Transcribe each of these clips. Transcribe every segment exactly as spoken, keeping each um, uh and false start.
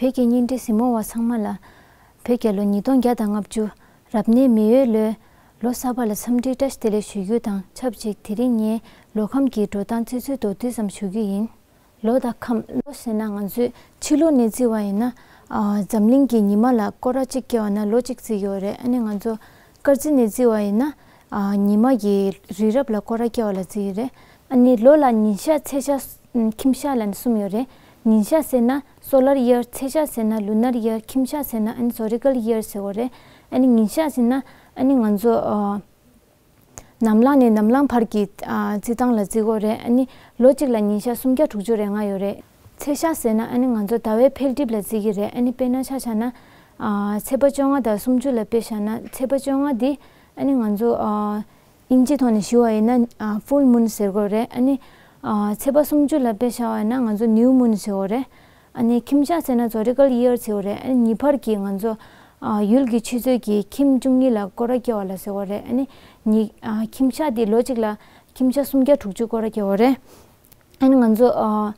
བོད་ཀྱི་བརྙན་འཕྲིན་གཟིགས་མོ་བ་ཚང་མ་ལ། བོད་རྒྱལ་ལོ་ཉིས་སྟོང་བརྒྱ་དང་ལྔ་བཅུ་རབ་གནས་མེ་ཡོས་ལོའི་ལོ་གསར་པ་ལ་འཚམས་འདྲིའི་བཀྲ་ཤིས་བདེ་ལེགས་ཞུ་རྒྱུ་དང་ཆབས་ཅིག་དེ་རིང་ངས་ལོ་ཁམས་ཀྱི་འགྲོ་སྟངས་ཚིག་མཛོད་མདོར་བསྡུས་ཙམ་ཞུ་རྒྱུ་ཡིན། ལོ་དང་ཁམས། ལོ་ཟེར་ན་ང་ཚོས་ཕྱི་ལོ་ནས་བརྩི་བ་ཡིན་ན། ཨ། འཛམ་གླིང་གི་ཉི་མ་ལ་སྐོར་ར་གཅིག་བརྒྱབ་པ་ན་ལོ་གཅིག་བརྩི་གི་ཡོད་རེད། ཨ་ནི་ང་ཚོ་སྐར་རྩིས་ནས་བརྩི་བ་ཡིན་ན། ཨ། ཉི་མ་གི་རི་རབ་ལ་སྐོར་ར་བརྒྱབ་པ་ལ་བརྩི་གི་རེད། ཨ་ནི་ལོ་ལ་ཉིན་ཞག་ཚེས་ཞག་ཁྱིམ་ཞག་ལ་ནི་གསུམ་ཡོད་རེད། ཉིན་ཞག་ཟེར་ན་solar year། ཚེས་ཞག་ཟེར་ན་lunar year། ཁྱིམ་ཞག་ཟེར་ན་ཨ་ནི་zodiacal year ཟེར་བ་རེད། ཨ་ནི་ཉིན་ཞག་ཟེར་ན་ཨ་ནི་ང་ཚོ། ཨ། ནམ་ལངས་ནས་ནམ་ལངས་བར་གྱི། ཨ། རྩི་སྟངས་ལ་བརྩི་གོ་རེད། ཨ་ནི་ལོ་གཅིག་ལ་ཉིན་ཞག་སུམ་བརྒྱ་དྲུག་ཅུ་རེ་ལྔ་ཡོད་རེད། ཚེས་ཞག་ཟེར་ན་ཨ་ནི་ང་ཚོ་ཟླ་བའི་འཕེལ་འགྲིབ་ལ་བརྩི་གི་རེད། ཨ་ནི་དཔེར་ན་ཆ་བཞག་ན། ཨ། ཚེས་པ་བཅོ་ལྔ་དང་སུམ་ཅུ་ལ་དཔེ་བཞག་ན་ཚེས་པ་བཅོ་ལྔ་འདི་ཨ་ནི་ང་ཚོ། ཨ། དབྱིན་ཇིའི་ཐོག་ནས་ཞུ་བ་ཡིན་ན། ཨ། full moon ཟེར་གོ་རེད། ཨ་ནི། ཨ། ཚེས་པ་སུམ་ཅུ་ལ་དཔེ་བཞག་པ་ཡིན་ན་ང་ཚོ་new moon ཟེར་གོ་རེད། ཨ་ནི་ཁྱིམ་ཞག་ཟེར་ན་zodiacal year ཟེར་བ་རེད། ཨ་ནི་ཉི་ཕར་གྱི་ང་ཚོ། ཨ། ཡུལ་གྱི་ཆུ་ཚོད་ཀྱི་ཁྱིམ་བཅུ་གཉིས་ལ་སྐོར་ར་བརྒྱབ་པ་ལ་ཟེར་བ་རེད། ཨ་ནི་ཉི། ཨ། ཁྱིམ་ཞག་དེ་ལོ་གཅིག་ལ་ཁྱིམ་ཞག་སུམ་བརྒྱ་དྲུག་ཅུ་སྐོར་ར་བརྒྱབ་པ་རེད། ཨ་ནི་ང་ཚོ། ཨ།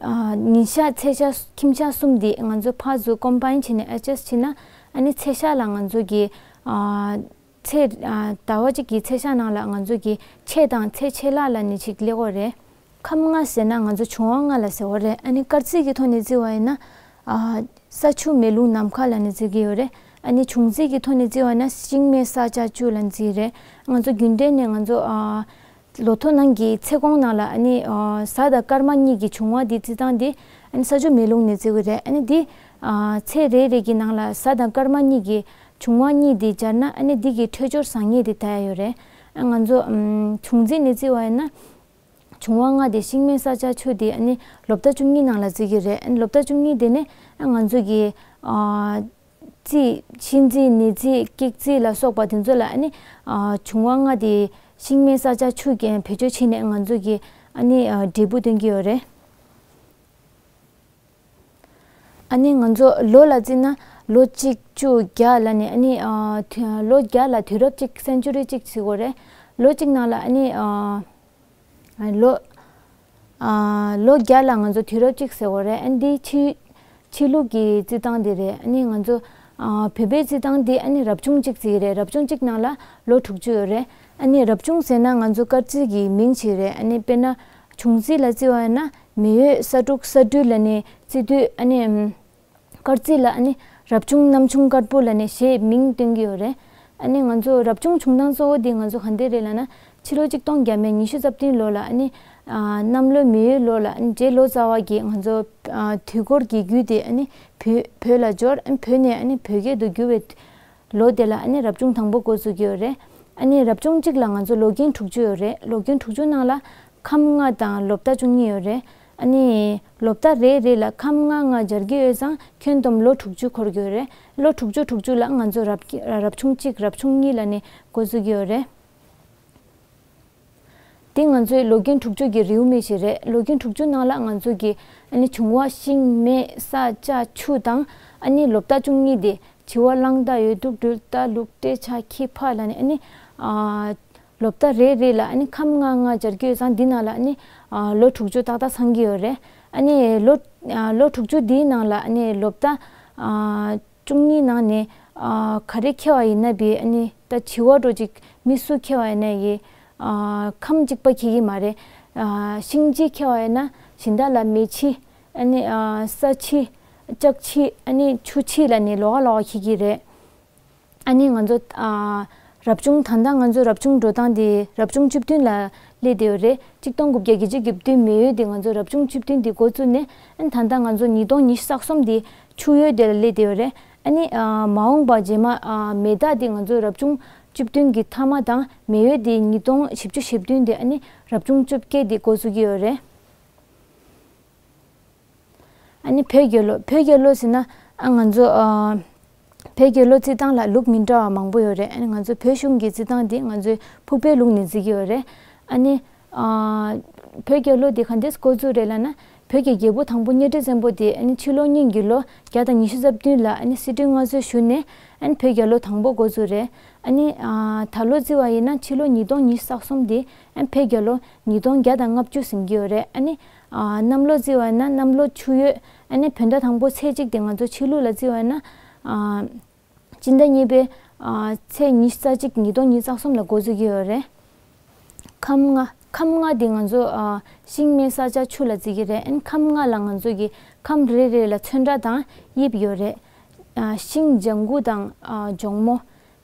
ཨ། ཉིན་ཞག་ཚེས་ཞག་ཁྱིམ་ཞག་གསུམ་དེ་ང་ཚོ་ཕར་ཚུར་combine བྱས་ནས་adjust བྱས་ན་ཨ་ནི་ཚེས་ཞག་ལ་ང་ཚོ་གི། ཨ། ཚེས། ཨ། ཟླ་བ་གཅིག་གི་ཚེས་ཞག་ནང་ལ་ང་ཚོ་གི་ཆད་དང་ཚེས་ཆད་ལྷག་ལ་ནི་ཅིག་སླེབས་ཀྱི་ཡོད་རེད། ཁམས་ལྔ་ཟེར་ན་ང་ཚོ་བྱུང་བ་ལྔ་ལ་ཟེར་བ་རེད། ཨ་ནི་སྐར་རྩིས་ཀྱི་ཐོག་ནས་བརྩི་བ་ཡིན་ན། ཨ། ས་ཆུ་མེ་རླུང་ནམ་མཁའ་ལ་ནི་བརྩི་གི་ཡོད་རེད། ཨ་ནི་འབྱུང་རྩིས་ཀྱི་ཐོག་ནས་བརྩི་བ་ན་ཤིང་མེ་ས་ལྕགས་ཆུ་ལ་ནི་བརྩི་གི་རེད། ང་ཚོ་རྒྱུན་གཏན་ནས་ང་ཚོ། ཨ། ལོ་ཐོ་ནང་གི་ཚེས་གོང་ནང་ལ་ཨ་ནི། ཨ། གཟའ་དང་སྐར་མ་གཉིས་ཀྱི་བྱུང་བ་འདི་བརྩི་སྟངས་འདི་ཨ་ནི་ས་ཆུ་མེ་རླུང་ནས་བརྩི་གི་རེད། ཨ་ནི་འདི། ཨ། ཚེས་རེ་རེ་གི་ནང་ལ་གཟའ་དང་སྐར་མ་གཉིས་ཀྱི་བྱུང་བ་གཉིས་འདི་སྦྱར་ན་ཨ་ནི་འདི་གི་འཕྲོད་སྦྱོར་བཟང་ངན་འདི་ལྟ་ཡ་ཡོད་རེད། ཨ། ང་ཚོ། ཨམ། འབྱུང་རྩིས་ནས་བརྩི་བ་ཡིན་ན། བྱུང་བ་ལྔ་དེ་ཤིང་མེ་ས་ལྕགས་ཆུ་དེ་ཨ་ནི་ལོ་ཟླ་བཅུ་གཉིས་ནང་ལ་བརྩི་གི་རེད། ཨ་ནི་ལོ་ཟླ་བཅུ་གཉིས་དེ་ནི་ཨ་ང་ཚོ་གི། ཨ། རྩིས། གཤིན་རྩིས། ནད་རྩིས། སྐྱེག་རྩིས་ལ་སོགས་པ་དེ་ཚོ་ལ་ཨ་ནི། ཨ། བྱུང་བ་ལྔ་དེ་ཤིང་མེ་ས་ལྕགས་ཆུ་གིས་བེད་སྤྱོད་བྱས་ནས་ང་ཚོ་གི་ཨ་ནི། ཨ། འབྲས་བུ་སྟོན་གྱི་ཡོད་རེད། ཨ་ནི་ང་ཚོ་ལོ་ལ་བརྩིས་ན་ལོ་གཅིག་བཅུ་བརྒྱ་ལ་ནི་ཨ་ནི། ཨ། དུས། ལོ་བརྒྱ་ལ་དུས་རབས་གཅིག century གཅིག་ཟེར་གྱི་ཡོད་རེད། ལོ་གཅིག་ནང་ལ་ཨ་ནི། ཨ། ལོ། ཨ། ལོ་བརྒྱ་ལ་ང་ཚོ་དུས་རབས་གཅིག་ཟེར་གྱི་ཡོད་རེད། ཨ་ནི་འདི་ཕྱི། ཕྱི་ལུགས་ཀྱི་རྩིས་སྟངས་དེ་རེད། ཨ་ནི་ང་ཚོ། ཨ། བོད་པའི་རྩིས་སྟངས་དེ་ཨ་ནི་རབ་བྱུང་གཅིག་ཟེར་གྱི་རེད། རབ་བྱུང་གཅིག་ནང་ལ་ལོ་དྲུག་ཅུ་ཡོད་རེད། ཨ་ནི་རབ་བྱུང་ཟེར་ན་ང་ཚོ་སྐར་རྩིས་ཀྱི་མིང་ཞིག་རེད། ཨ་ནི་དཔེར་ན་འབྱུང་རྩིས་ལ་བརྩི་བ་ཡིན་ན་མེ་ཡོས་ས་དྲུག་ས་སྦྲུལ་ལ་ནི་བརྩི་དུས་ཨ་ནི། ཨམ། སྐར་རྩིས་ལ་ཨ་ནི་རབ་བྱུང་གནམ་ཆུང་དཀར་པོ་ལ་ནི་ཞེས་མིང་བཏོན་གྱི་ཡོད་རེད། ཨ་ནི་ང་ཚོ་རབ་བྱུང་བྱུང་སྟངས་གཙོ་བོ་དེ་ང་ཚོ་ག་འདྲ་རེད་ལབ་ན། ཕྱི་ལོ་གཅིག་སྟོང་བརྒྱ་མེད་ཉི་ཤུ་རྩ་བདུན་ལོ་ལ་ཨ་ནི། ཨ། གནམ་ལོ་མེ་ཡོས་ལོ་ལ་ཨ་ནི་རྗེ་ལོ་ཙཱ་བ་གིས་ང་ཚོ། ཨ། དུས་འཁོར་གྱི་རྒྱུད་དེ་ཨ་ནི་བོད། བོད་ལ་འབྱོར། ཨ་ནི་བོད་ནས་ཨ་ནི་བོད་སྐད་དུ་བསྒྱུར་བའི་ལོ་དེ་ལ་ཨ་ནི་རབ་བྱུང་དང་པོ་འགོ་བཙུགས་ཀྱི་ཡོད་རེད། ཨ་ནི་རབ་བྱུང་གཅིག་ལ་ང་ཚོ་ལོ་རྒན་དྲུག་ཅུ་ཡོད་རེད། ལོ་རྒན་དྲུག་ཅུ་ནང་ལ་ཁམས་ལྔ་དང་ལོ་ཟླ་བཅུ་གཉིས་ཡོད་རེད། ཨ་ནི་ལོ་ཟླ་རེ་རེ་ལ་ཁམས་ལྔ་ལྔ་སྦྱར་གྱི་ཡོད་ཙང་ཁྱོན་བསྡོམས་ལོ་དྲུག་ཅུ་འཁོར་གྱི་ཡོད་རེད། ལོ་དྲུག་ཅུ་དྲུག་ཅུ་ལ་ང་ཚོ་རབ། རབ་བྱུང་གཅིག་རབ་བྱུང་གཉིས་ལ་ནི་འགོ་བཙུགས་ཀྱི་ཡོད་རེད། འདི་ང་ཚོའི་ལོ་རྒན་དྲུག་ཅུ་གི་རེའུ་མིག་ཞིག་རེད། ལོ་རྒན་དྲུག་ཅུ་ནང་ལ་ང་ཚོ་གི་ཨ་ནི་བྱུང་བ་ཤིང་མེ་ས་ལྕགས་ཆུ་དང་ཨ་ནི་ལོ་ཟླ་བཅུ་གཉིས་དེ་བྱི་བ་གླང་རྟ་འོད་དུག་སྦྲུལ་རྟ་ལུག་སྤྲེལ་ཕྱག་ཁྱི་ཕག་ལ་ནི་ཨ་ནི། ཨ། ལོ་ཟླ་རེ་རེ་ལ་ཨ་ནི་ཁམས་ལྔ་ལྔ་སྦྱར་གྱི་ཡོད་ཙང་འདི་ནང་ལ་ཨ་ནི། ཨ། ལོ་དྲུག་ཅུ་ཏག་ཏག་ཚང་གི་ཡོད་རེད། ཨ་ནི་ལོ། ཨ། ལོ་དྲུག་ཅུ་འདིའི་ནང་ལ་ཨ་ནི་ལོ་ཟླ། ཨ། བཅུ་གཉིས་ནང་ནས། ཨ། ག་རེ་འཁེལ་བ་ཡིན་ན་བི་ཨ་ནི་ད་བྱི་བ་འདྲ་ཅིག་མི་སུ་འཁེལ་བ་ཡིན་ན་ཡི། ཨ། ཁམས་གཅིག་པ་འཁེལ་གྱི་མ་རེད། ཨ། ཤིང་ཅིག་འཁེལ་བ་ཡིན་ན་གཞན་དག་ལ་མེ་ཕྱི། ཨ་ནི། ཨ། ས་ཕྱི། ལྕགས་ཕྱི། ཨ་ནི་ཆུ་ཕྱི་ལ་ནི་ལོགས་ཀ་ལོགས་ཀ་འཁེལ་གྱི་རེད། ཨ་ནི་ང་ཚོ། ཨ། རབ་བྱུང་། ད་ལྟ་ང་ཚོ་རབ་བྱུང་འགྲོ་སྟངས་དེ་རབ་བྱུང་བཅུ་བདུན་ལ་སླེབས་བསྡད་ཡོད་རེད། གཅིག་སྟོང་དགུ་བརྒྱ་བརྒྱད་ཅུ་གྱ་བདུན་མེ་ཡོས་དེ་ང་ཚོ་རབ་བྱུང་བཅུ་བདུན་དེ་འགོ་བཙུགས་ནས་ཨ་ནི་ད་ལྟ་ང་ཚོ་ཉིས་སྟོང་ཉི་ཤུ་རྩ་གསུམ་དེ་ཆུ་ཡོས་དེ་ལ་སླེབས་བསྡད་ཡོད་རེད། ཨ་ནི། ཨ། མ་འོངས་པ་རྗེས་མ། ཨ། མེ་སྟག་དེ་ང་ཚོ་རབ་བྱུང་བཅུ་བདུན་གྱི་ཐ་མ་དང་མེ་ཡོས་དེ་ཉིས་སྟོང་བཞི་བཅུ་ཞེ་བདུན་དེ་ཨ་ནི་རབ་བྱུང་བཅོ་བརྒྱད་དེ་འགོ་བཙུགས་ཀྱི་ཡོད་རེད། ཨ་ནི་བོད་རྒྱལ་ལོ། བོད་རྒྱལ་ལོ་ཟེར་ན། ཨ། ང་ཚོ། ཨ། བོད་རྒྱལ་ལོ་རྩི་སྟངས་ལ་ལུགས་མི་འདྲ་བ་མང་པོ་ཡོད་རེད། ཨ་ནི་ང་ཚོ་བོད་གཞུང་གི་རྩི་སྟངས་འདི་ང་ཚོའི་ཕུག་པའི་ལུགས་ནས་རྩི་གི་ཡོད་རེད། ཨ་ནི། ཨ། བོད་རྒྱལ་ལོ་འདི་ག་འདྲས་འགོ་བཙུགས་རེད་ལབ་ན། བོད་ཀྱི་རྒྱལ་པོ་དང་པོ་གཉའ་ཁྲི་བཙན་པོ་དེ་ཨ་ནི་ཕྱི་ལོ་གཉིས་ཀྱི་ལོ་བརྒྱ་དང་ཉི་ཤུ་རྩ་བདུན་ལ་ཨ་ནི་སི་ཁྲོན་མངའ་གསོལ་ཞུས་ནས་ཨ་ནི་བོད་རྒྱལ་ལོ་དང་པོ་འགོ་བཙུགས་རེད། ཨ་ནི། ཨ། ད་ལོ་རྩི་བ་ཡིན་ན་ཕྱི་ལོ་ཉིས་སྟོང་ཉི་ཤུ་རྩ་གསུམ་དེ་ཨ་ནི་བོད་རྒྱལ་ལོ་ཉིས་སྟོང་བརྒྱ་དང་ལྔ་བཅུ་ཟིན་གྱི་ཡོད་རེད། ཨ་ནི། ཨ་གནམ་ལོ་བརྩི་བ་ན་གནམ་ལོ་ཆུ་ཡོས། ཨ་ནི་བོད་ཟླ་དང་པོ་ཚེས་གཅིག་དེ་ང་ཚོ་ཕྱི་ལུགས་ལ་བརྩི་བ་ན་ཨ་སྤྱི་ཟླ་གཉིས་པའི་ཨ་ཚེས་ཉི་ཤུ་རྩ་གཅིག་ཉིས་སྟོང་ཉི་ཤུ་རྩ་གསུམ་ལ་འགོ་འཛུགས་ཀྱི་ཡོད་རེད། ཁམས་ལྔ། ཁམས་ལྔ་དེ་ང་ཚོ་ཨ་ཤིང་སྨན་ས་བྱ་ཆུ་ལ་བརྩི་གི་རེད། ཨ་ནི་ཁམས་ལྔ་ལ་ང་ཚོ་གི་ཁམས་རེ་རེ་ལ་ཚོན་ཁྲ་དང་དབྱིབས་ཡོད་རེད། ཨ་ཤིང་ལྗང་གུ་དང་ཨ་སྦྱོང་མོ།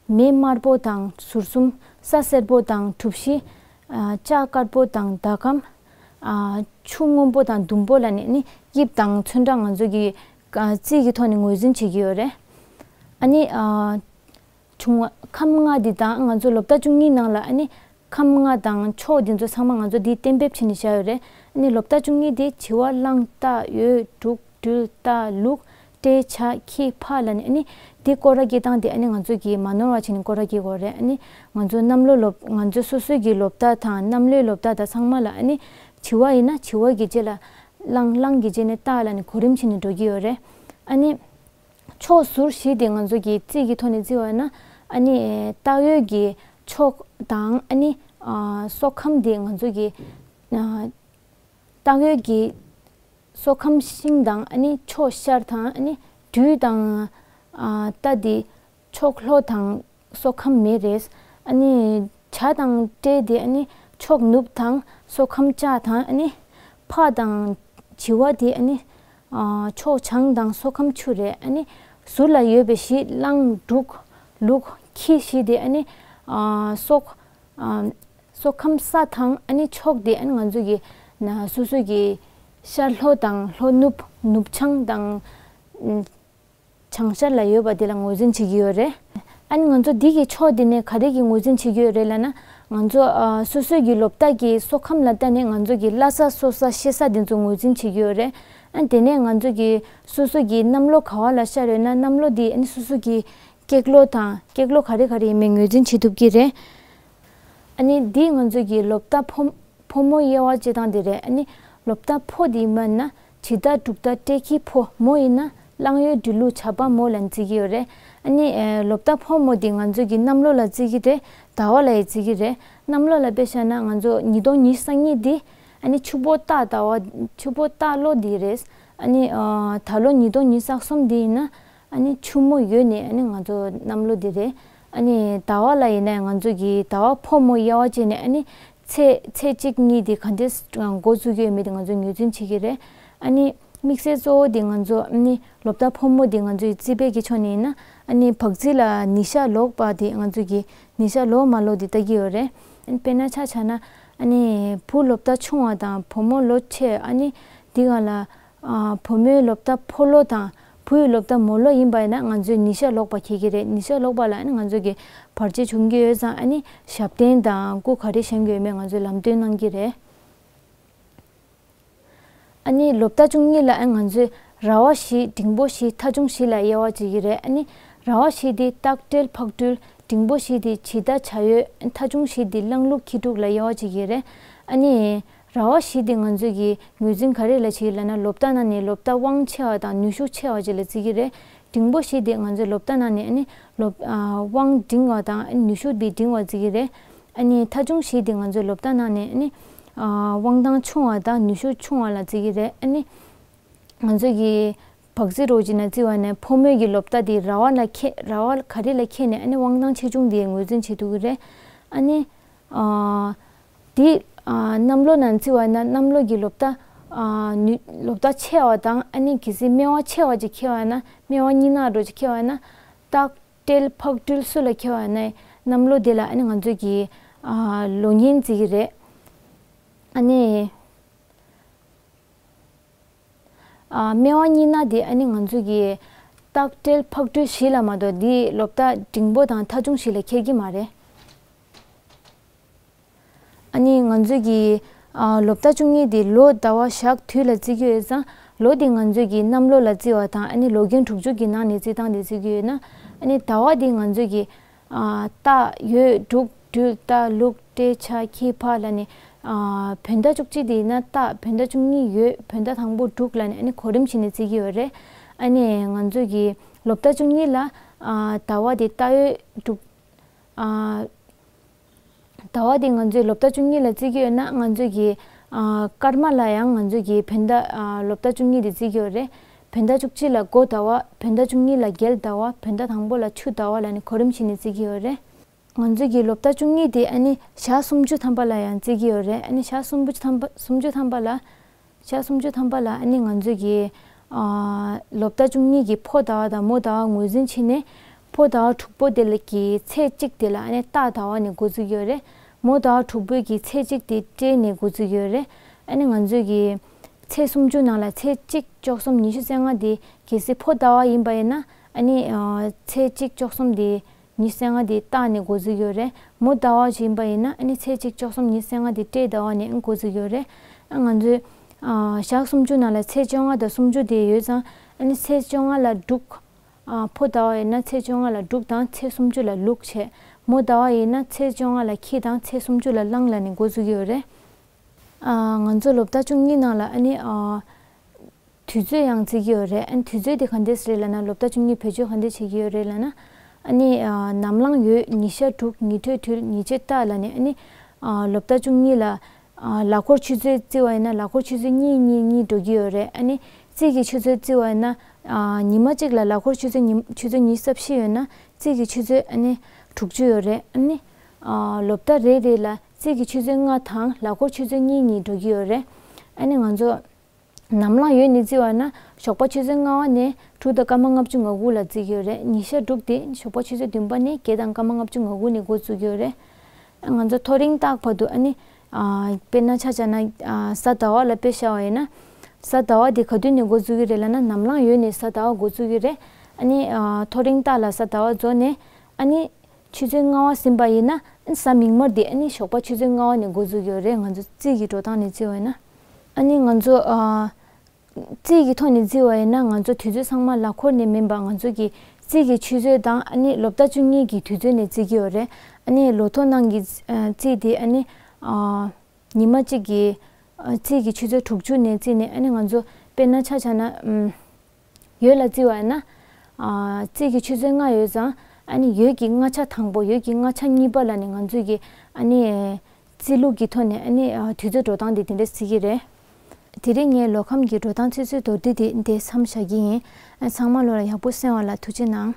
མེ་དམར་པོ་དང་ཟུར་གསུམ། ས་སེར་པོ་དང་གྲུ་བཞི། ཨ་ལྕགས་དཀར་པོ་དང་ཟླ་གམ། ཨ་ཆུ་སྔོན་པོ་དང་ཟླུམ་པོ་ལ་ནི་ནི་དབྱིབས་དང་ཚོན་ཁྲ་ང་ཚོ་གི་ཨ་རྩིས་ཀྱི་ཐོག་ནས་ངོས་འཛིན་བྱེད་ཀྱི་ཡོད་རེད། ཨ་ནི་ཨ་བྱུང་བ་ཁམས་ལྔ་འདི་དང་ང་ཚོ་ལོ་ཟླ་བཅུ་གཉིས་ནང་ལ་ཨ་ནི་ཁམས་ལྔ་དང་ཕྱོགས་འདི་ཚོ་ཚང་མ་ང་ཚོ་འདིས་གཏན་འབེབས་བྱས་ནས་བཞག་ཡོད་རེད། ཨ་ནི་ལོ་ཟླ་བཅུ་གཉིས་དེ་བྱི་བ་གླང་སྟག་འོད་འབྲུག་སྦྲུལ་རྟ་ལུག་སྤྲེལ་བྱ་ཁྱི་ཕག་ལ་ནི་ཨ་ནི་འདི་སྐོར་ར་སྐྱེ་སྟངས་དེ་ཨ་ནི་ང་ཚོ་གིས་མ་ནོར་བ་བྱས་ནས་སྐོར་ར་སྐྱེ་དགོས་རེད། ཨ་ནི་ང་ཚོ་གནམ་ལོ་ལོ་ང་ཚོ་སོ་སོའི་གི་ལོ་ཟླ་དང་གནམ་ལོའི་ལོ་ཟླ་དང་ཚང་མ་ལ་ཨ་ནི་བྱི་བ་ཡིན་ན་བྱི་བ་གི་རྗེས་ལ་གླང་། གླང་གི་རྗེས་ནས་སྟག་ལ་ནི་གོ་རིམ་བྱས་ནས་འགྲོ་གི་ཡོད་རེད། ཨ་ནི་ཕྱོགས་ཟུར་བཞི་དེ་ང་ཚོ་གི་རྩིས་ཀྱི་ཐོག་ནས་བརྩི་བ་ན་ཨ་ནི་སྟག་འོད་ཀྱི་ཕྱོགས་དང་ཨ་ནི་ཨ་སྲོག་ཁམས་དེ་ང་ཚོ་གི་ཨ་སྟག་འོད་ཀྱི་སྲོག་ཁམས་ཤིང་དང་ཨ་ནི་ཕྱོགས་ཤར་དང་ཨ་ནི་སྦྲུལ་དང་ཨ་རྟ་དེ་ཕྱོགས་ལྷོ་དང་སྲོག་ཁམས་མེ་རེད། ཨ་ནི་བྱ་དང་སྤྲེལ་དེ་ཨ་ནི་ཕྱོགས་ནུབ་དང་སྲོག་ཁམས་ལྕགས་དང་ཨ་ནི་ཕག་དང་བྱི་བ་དེ་ཨ་ནི་ཨ་ཕྱོགས་བྱང་དང་སྲོག་ཁམས་ཆུ་རེད། ཨ་ནི་ཟུར་ལ་ཡོད་པའི་བཞི་གླང་འབྲུག་ལུག་ཁྱི་བཞི་དེ་ཨ་ནི་ཨ་སྲོག་ཨ་སྲོག་ཁམས་ས་དང་ཨ་ནི་ཕྱོགས་དེ་ཨ་ནི་ང་ཚོ་གི་ན་སོ་སོ་གི་ཤར་ལྷོ་དང་ལྷོ་ནུབ། ནུབ་བྱང་དང་ཨ་བྱང་ཤར་ལ་ཡོད་པ་དེ་ལ་ངོས་འཛིན་བྱེད་ཀྱི་ཡོད་རེད། ཨ་ནི་ང་ཚོ་འདི་གི་ཕྱོགས་དེ་ནས་ག་རེ་གི་ངོས་འཛིན་བྱེད་ཀྱི་ཡོད་རེད་ལབ་ན། ང་ཚོ་ཨ་སོ་སོའི་གི་ལོ་ཟླ་གི་སྲོག་ཁམས་ལ་བལྟས་ནས་ང་ཚོ་གི་བླ་ས་གསོ་ས་གཤེད་ས་དེ་ཚོ་ངོས་འཛིན་བྱེད་ཀྱི་ཡོད་རེད། ཨ་ནི་དེ་ནས་ང་ཚོ་གི་སོ་སོ་གི་གནམ་ལོ་ག་བ་ལ་ཤར་ཡོད་ན་གནམ་ལོ་དེ་ཨ་ནི་སོ་སོ་གི་སྐྱེས་ལོ་དང་སྐྱེས་ལོ་ག་རེ་ག་རེ་ཡིན་མིན་ངོས་འཛིན་བྱེད་ཐུབ་ཀྱི་རེད། ཨ་ནི་འདི་ང་ཚོ་གི་ལོ་ཟླ་ཕོ་ཕོ་མོ་དབྱེ་བ་ཕྱེ་སྟངས་དེ་རེད། ཨ་ནི་ལོ་ཟླ་ཕོ་དེ་མ་ན་བྱི་ཟླ་འབྲུག་ཟླ་སྤྲེལ་ཁྱི་ཕོ། མོ་ཡིན་ན་གླང་ཡོས་འབྲི་ལུག་བྱ་བ་མོ་ལ་བརྩི་གི་ཡོད་རེད། ཨ་ནི་ཨེ་ལོ་ཟླ་ཕོ་མོ་དེ་ང་ཚོ་གི་གནམ་ལོ་ལ་བརྩི་གི་རེད། ཟླ་བ་ལ་ཡང་བརྩི་གི་རེད། གནམ་ལོ་ལ་དཔེ་བཞག་ན་ང་ཚོ་ཉིས་སྟོང་ཉི་ཤུ་རྩ་གཉིས་འདི་ཨ་ནི་ཆུ་ཕོ་སྟག་ཟླ་བ་ཆུ་ཕོ་སྟག་ལོ་འདི་རེད། ཨ་ནི་ཨ་ད་ལོ་ཉིས་སྟོང་ཉི་ཤུ་རྩ་གསུམ་འདི་ཡིན་ན། ཨ་ནི་ཆུ་མོ་ཡོས་ནས་ཨ་ནི་ང་ཚོ་གནམ་ལོ་འདི་རེད། ཨ་ནི་ཟླ་བ་ལ་ཡིན་ན་ང་ཚོ་གི་ཟླ་བ་ཕོ་མོ་དབྱེ་བ་ཕྱེ་ནས་ཨ་ནི་ཚེས་ཚེས་གཅིག་གཉིས་དེ་ག་འདྲས་འགོ་བཙུགས་ཀྱི་ཡོད་མེད་དེ་ང་ཚོ་ངོས་འཛིན་བྱེད་ཀྱི་རེད། ཨ་ནི་དམིགས་བསལ་གཙོ་བོ་དེ་ང་ཚོ་ཨ་ནི་ལོ་ཟླ་ཕོ་མོ་དེ་ང་ཚོའི་རྩིས་དཔེ་གི་ཕྱོགས་ནས་ཡིན་ན་ཨ་ནི་བག་རྩིས་ལ་ནི་ཤ་ལོག་པ་དེ་ང་ཚོ་གི་ནི་ཤ་ལོ་མ་ལོ་དེ་ལྟ་གི་ཡོད་རེད། ཨ་ནི་དཔེར་ན་ཆ་བཞག་ན་ཨ་ནི་བུ་ལོ་ཟླ་ཆུང་བ་དང་བུ་མོ་ལོ་ཆེ། ཨ་ནི་འདི་ག་ལ། ཨ་བུ་མོའི་ལོ་ཟླ་ཕོ་ལོ་དང་བུའི་ལོ་ཟླ་མོ་ལོ་ཡིན་པ་ཡིན་ན་ང་ཚོས་ནི་ཤ་ལོག་པ་འཁེལ་གྱི་རེད། ནི་ཤ་ལོག་པ་ལ་ཨ་ནི་ང་ཚོ་གི་བར་ཆད་བྱུང་གི་ཡོད་ཙང་ཨ་ནི་ཞབས་བརྟན་དང་སྐུ་ག་རེ་བཞེངས་ཀྱི་ཡོད་མེད་ང་ཚོས་ལམ་སྟོན་གནང་གི་རེད། ཨ་ནི་ལོ་ཟླ་བཅུ་གཉིས་ལ་ཨ་ང་ཚོས་ར་བ་བཞི། འབྲིང་པོ་བཞི། ཐ་ཆུང་བཞི་ལ་དབྱེ་བ་འབྱེད་ཀྱི་རེད། ཨ་ནི་ར་བ་བཞི་དེ་སྟག་སྤྲེལ་ཕག་གྲུལ། འབྲིང་པོ་བཞི་དེ་བྱི་ཟླ་བྱ་ཡོས། ཐ་ཆུང་བཞི་དེ་གླང་ལུག་ཁྱི་འབྲུག་ལ་དབྱེ་བ་འབྱེད་ཀྱི་རེད། ཨ་ནི། ར་བ་བཞི་དེ་ང་ཚོས་ཀྱི་ངོས་འཛིན་ག་རེ་ལ་བྱེད་ལབ་ན་ལོ་ཟླ་ནང་ནས་ལོ་ཟླ་དབང་ཆེ་བ་དང་ནུས་ཤུགས་ཆེ་བ་ཅིག་ལ་བརྩི་གི་རེད། འབྲིང་པོ་བཞི་དེ་ང་ཚོའི་ལོ་ཟླ་ནང་ནས་ཨ་ནི་ལོ་ཨ་དབང་འབྲིང་བ་དང་ཨ་ནི་ནུས་ཤུགས་དེ་འབྲིང་བ་བརྩི་གི་རེད། ཨ་ནི་ཐ་ཆུང་བཞི་དེ་ང་ཚོའི་ལོ་ཟླ་ནང་ནས་ཨ་ནི་ཨ་དབང་ཐང་ཆུང་བ་དང་ནུས་ཤུགས་ཆུང་བ་ལ་བརྩི་གི་རེད། ཨ་ནི་ང་ཚོས་ཀྱི་བག་རྩི་རོགས་ཅིག་ན་བརྩི་བ་ནས་ཕོ་མོའི་གི་ལོ་ཟླ་དེ་ར་བ་ལ་ཁེ་ར་བ་ག་རེ་ལ་ཁེལ་ནས་ཨ་ནི་དབང་ཐང་ཆེ་ཆུང་དེ་ངོས་འཛིན་བྱེད་ཐུབ་ཀྱི་རེད། ཨ་ནི། ཨ། དེ་ཨ་གནམ་ལོ་ནང་བརྩི་བ་ན་གནམ་ལོ་གི་ལོ་ཟླ་ཨ་ནུས་ལོ་ཟླ་ཆེ་བ་དང་ཨ་ནི་གལ་སྲིད་སྨེ་བ་ཆེ་བ་ཅིག་ཁེལ་བ་ན་སྨེ་བ་གཉིས་ནག་འགྲོ་ཅིག་ཁེལ་བ་ན་སྟག་སྤྲེལ་ཕག་གྲུལ་སུ་ལ་ཁེལ་བ་ན་གནམ་ལོ་དེ་ལ་ཨ་ནི་ང་ཚོས་ཀྱི་ཨ་ལོ་ཉན་བརྩི་གི་རེད། ཨ་ནི། ཨ་སྨེ་བ་གཉིས་ནག་དེ་ཨ་ནི་ང་ཚོས་ཀྱི་སྟག་སྤྲེལ་ཕག་གྲུལ་བཞི་ལ་མ་གཏོགས་འདི་ལོ་ཟླ་འབྲིང་པོ་དང་ཐ་ཆུང་བཞི་ལ་ཁེལ་གྱི་མ་རེད། ཨ་ནི་ང་ཚོས་ཀྱི་ཨ་ལོ་ཟླ་བཅུ་གཉིས་དེ་ལོ་ཟླ་བ་ཞག་དུས་ལ་བརྩི་གི་ཡོད་ཙང་ལོ་དེ་ང་ཚོས་ཀྱི་གནམ་ལོ་ལ་བརྩི་བ་དང་ཨ་ནི་ལོ་རྒན་དྲུག་ཅུ་གི་ནང་ནས་བརྩི་སྟངས་དེ་བརྩི་གི་ཡོད་ན་ཨ་ནི་ཟླ་བ་དེ་ང་ཚོས་ཀྱི་ཨ་སྟག་ཡོས་འབྲུག་སྦྲུལ་རྟ་ལུག་སྤྲེལ་བྱ་ཁྱི་ཕག་ལ་ནི། ཨ་བོད་ཟླ་བཅུ་གཅིག་དེ་ཡིན་ན་སྟག་བོད་ཟླ་བཅུ་གཉིས་ཡོས་བོད་ཟླ་དང་པོ་འབྲུག་ལ་ནི་ཨ་ནི་གོ་རིམ་བྱས་ནས་བརྩི་གི་ཡོད་རེད། ཨ་ནི་ང་ཚོས་ཀྱི་ལོ་ཟླ་བཅུ་གཉིས་ལ་ཨ་ཟླ་བ་དེ་སྟག་ཡོས་འབྲུག་ཨ་ཟླ་བ་དེ་ང་ཚོས་ལོ་ཟླ་བཅུ་གཉིས་ལ་བརྩི་གི་ཡོད་ན་ང་ཚོས་ཀྱི་ ཨ་སྐར་མ་ལ་ཡང་ང་ཚོས་ཀྱི་བོད་ཟླ་ཨ་ལོ་ཟླ་བཅུ་གཉིས་དེ་བརྩི་གི་ཡོད་རེད། བོད་ཟླ་བཅུ་གཅིག་ལ་སྒོ་ཟླ་བ། བོད་ཟླ་བཅུ་གཉིས་ལ་རྒྱལ་ཟླ་བ། བོད་ཟླ་དང་པོ་ལ་ཆུ་ཟླ་བ་ལབ་ནས་གོ་རིམ་བྱས་ནས་བརྩི་གི་ཡོད་རེད། ང་ཚོས་ཀྱི་ལོ་ཟླ་བཅུ་གཉིས་དེ་ཨ་ནི་ཞག་སུམ་ཅུ་ཐམ་པ་ལ་ཡང་བརྩི་གི་ཡོད་རེད། ཨ་ནི་ཞག་སུམ་ཅུ་ཐམ་པ་སུམ་ཅུ་ཐམ་པ་ལ་ཞག་སུམ་ཅུ་ཐམ་པ་ལ་ཨ་ནི་ང་ཚོས་ཀྱི་ཨ་ལོ་ཟླ་བཅུ་གཉིས་ཀྱི་ཕོ་ཟླ་བ་དང་མོ་ཟླ་བ་ངོས་འཛིན་བྱས་ནས། ཕོ་ཟླ་བ་དྲུག་པོ་དེ་ལ་གི་ཚེས་གཅིག་དེ་ལ་ཨ་ནི་སྟག་ཟླ་བ་ནས་འགོ་བཙུགས་ཡོད་རེད། མོ་ཟླ་བ་དྲུག་པོའི་གི་ཚེས་གཅིག་དེ་སྤྲེལ་ནས་འགོ་བཙུགས་ཡོད་རེད། ཨ་ནི་ང་ཚོས་ཀྱི་ཚེས་སུམ་ཅུ་ནང་ལ་ཚེས་གཅིག་བཅུ་གསུམ་ཉི་ཤུ་རྩ་ལྔ་དེ་གལ་སྲིད་ཕོ་ཟླ་བ་ཡིན་པ་ཡིན་ན། ཨ་ནི་ཨ་ཚེས་གཅིག་བཅུ་གསུམ་དེ་ཉི་ཤུ་རྩ་ལྔ་དེ་སྟག་ནས་འགོ་བཙུགས་ཡོད་རེད། མོ་ཟླ་བ་ཞིག་ཡིན་པ་ཡིན་ན་ཨ་ནི་ཚེས་གཅིག་བཅུ་གསུམ་ཉི་ཤུ་རྩ་ལྔ་དེ་སྤྲེལ་ཟླ་བ་ནས་འགོ་བཙུགས་ཡོད་རེད། ཨ་ང་ཚོས་ཨ་ཞག་སུམ་ཅུ་ནང་ལ་ཚེས་བཅོ་ལྔ་དང་སུམ་ཅུ་དེ་ཡོད་ཙང་། ཨ་ནི་ཚེས་བཅོ་ལྔ་ལ་འབྲུག་ཨ་ཕོ་ཟླ་བ་ཡིན་ན་ཚེས་བཅོ་ལྔ་ལ་འབྲུག་དང་ཚེས་སུམ་ཅུ་ལ་ལུག་བྱས། མོ་ཟླ་བ་ཡིན་ན་ཚེས་བཅོ་ལྔ་ལ་ཁྱི་དང་ཚེས་སུམ་ཅུ་ལ་གླང་ལབ་ནས་འགོ་བཙུགས་ཀྱི་ཡོད་རེད། ཨ་ང་ཚོ་ལོ་ཟླ་བཅུ་གཉིས་ནང་ལ་ཨ་ནི་ཨ་དུས་ཚོད་ཡང་བརྩི་གི་ཡོད་རེད། ཨ་ནི་དུས་ཚོད་དེ་ག་འདྲས་རེད་ལབ་ན། ལོ་ཟླ་བཅུ་གཉིས་བེད་སྤྱོད་ག་འདྲས་བྱེད་ཀྱི་ཡོད་རེད་ལབ་ན། ཨ་ནི་ཨ་ནམ་ལངས་ཡོས། ཉི་ཤར་དྲུག་ཉི་དྲོད་དྲུག་ཉི་ཕྱེད་སྟག་ལབ་ནས། ཨ་ནི་ཨ་ལོ་ཟླ་བཅུ་གཉིས་ལ་ཨ་ལག་འཁོར་ཆུ་ཚོད་བརྩི་བ་ཡིན་ན་ལག་འཁོར་ཆུ་ཚོད་གཉིས་གཉིས་གཉིས་འགྲོ་གི་ཡོད་རེད། ཨ་ནི་རྩིས་ཀྱི་ཆུ་ཚོད་བརྩི་བ་ཡིན་ན་ཨ་ཉི་མ་གཅིག་ལ་ལག་འཁོར་ཆུ་ཚོད་ཉི་ཆུ་ཚོད་ཉི་ཤུ་རྩ་བཞི་ཡོད་ན་རྩིས་ཀྱི་ཆུ་ཚོད་ཨ་ནི་དྲུག་ཅུ་ཡོད་རེད། ཨ་ནི་ཨ་ལོ་ཟླ་རེ་རེ་ལ་རྩིས་ཀྱི་ཆུ་ཚོད་ལྔ་དང་ལག་འཁོར་ཆུ་ཚོད་གཉིས་གཉིས་འགྲོ་གི་ཡོད་རེད། ཨ་ནི་ང་ཚོ་ནམ་ལངས་ཡོས་ནས་བརྩི་བ་ན་ཞོགས་པ་ཆུ་ཚོད་ལྔ་པ་ནས་དྲུག་དང་སྐར་མ་ལྔ་བཅུ་ང་དགུ་ལ་བརྩི་གི་ཡོད་རེད། ཉི་ཤར་དྲུག་དེ་ཞོགས་པ་ཆུ་ཚོད་བདུན་པ་ནས་བརྒྱད་དང་སྐར་མ་ལྔ་བཅུ་ང་དགུ་ནས་འགོ་བཙུགས་ཀྱི་ཡོད་རེད། ང་ཚོ་ཐོ་རེངས་སྟག་བར་དུ་ཨ་ནི་ཨ་དཔེར་ན་ཆ་བཞག་ན་ཨ་གཟའ་ཟླ་བ་ལ་དཔེ་བཞག་པ་ཡིན་ན། གཟའ་ཟླ་བ་དེ་ག་དུས་ནས་འགོ་བཙུགས་ཀྱི་རེད་ལབ་ན། ནམ་ལངས་ཡོས་ནས་གཟའ་ཟླ་བ་འགོ་བཙུགས་ཀྱི་རེད། ཨ་ནི་ཨ་ཐོ་རེངས་སྟག་ལ་གཟའ་ཟླ་བ་རྫོགས་ནས་ཨ་ནི་ཆུ་ཚོད་ལྔ་པ་ཟིན་པ་ཡིན་ན། ཨ་ནི་གཟའ་མིག་དམར་དེ་ཨ་ནི་ཞོགས་པ་ཆུ་ཚོད་ལྔ་པ་ནས་འགོ་བཙུགས་ཀྱི་ཡོད་རེད། ང་ཚོ་རྩིས་ཀྱི་འགྲོ་སྟངས་ནས་བརྩི་བ་ཡིན་ན། ཨ་ནི་ང་ཚོ་ཨ་རྩིས་ཀྱི་ཐོག་ནས་བརྩི་བ་ཡིན་ན་ང་ཚོ་དུས་ཚོད་ཚང་མ་ལག་འཁོར་ནས་མིན་པ་ང་ཚོ་གི་རྩིས་ཀྱི་ཆུ་ཚོད་དང་ཨ་ནི་ལོ་ཟླ་བཅུ་གཉིས་ཀྱི་དུས་ཚོད་ནས་བརྩི་གི་ཡོད་རེད། ཨ་ནི་ལོ་ཐོ་ནང་གི་ཨ་རྩིས་དེ་ཨ་ནི་ཨ་ཉི་མ་གཅིག་གི་ཨ་རྩིས་ཀྱི་ཆུ་ཚོད་དྲུག་ཅུ་ནས་བརྩིས་ནས། ཨ་ནི་ང་ཚོ་དཔེར་ན་ཆ་བཞག་ན་ཨམ་ཡོས་ལ་བརྩི་བ་ཡིན་ན། ཨ་རྩིས་ཀྱི་ཆུ་ཚོད་ལྔ་ཡོད་ཙང་། ཨ་ནི་ཡོས་ཀྱི་སྔ་ཆ་དང་པོ། ཡོས་ཀྱི་སྔ་ཆ་གཉིས་པ་ལབ་ནས་ང་ཚོས་ཀྱི་ཨ་ནི་རྩིས་ལུགས་ཀྱི་ཐོག་ནས་ཨ་ནི་ཨ་དུས་ཚོད་འགྲོ་སྟངས་དེ་དེ་འདྲ་བརྩི་གི་རེད། དེ་རིང་ངས་ལོ་ཁམས་ཀྱི་འགྲོ་སྟངས་ཚོད་ཚོད་མདོར་བསྡུས་དེ་འདིར་མཚམས་བཞག་གི་ཡིན། ཨ་ཚང་མ་ལོ་ལ་ཡག་པོ་གསན་པ་ལ་ཐུགས་རྗེ་གནང་།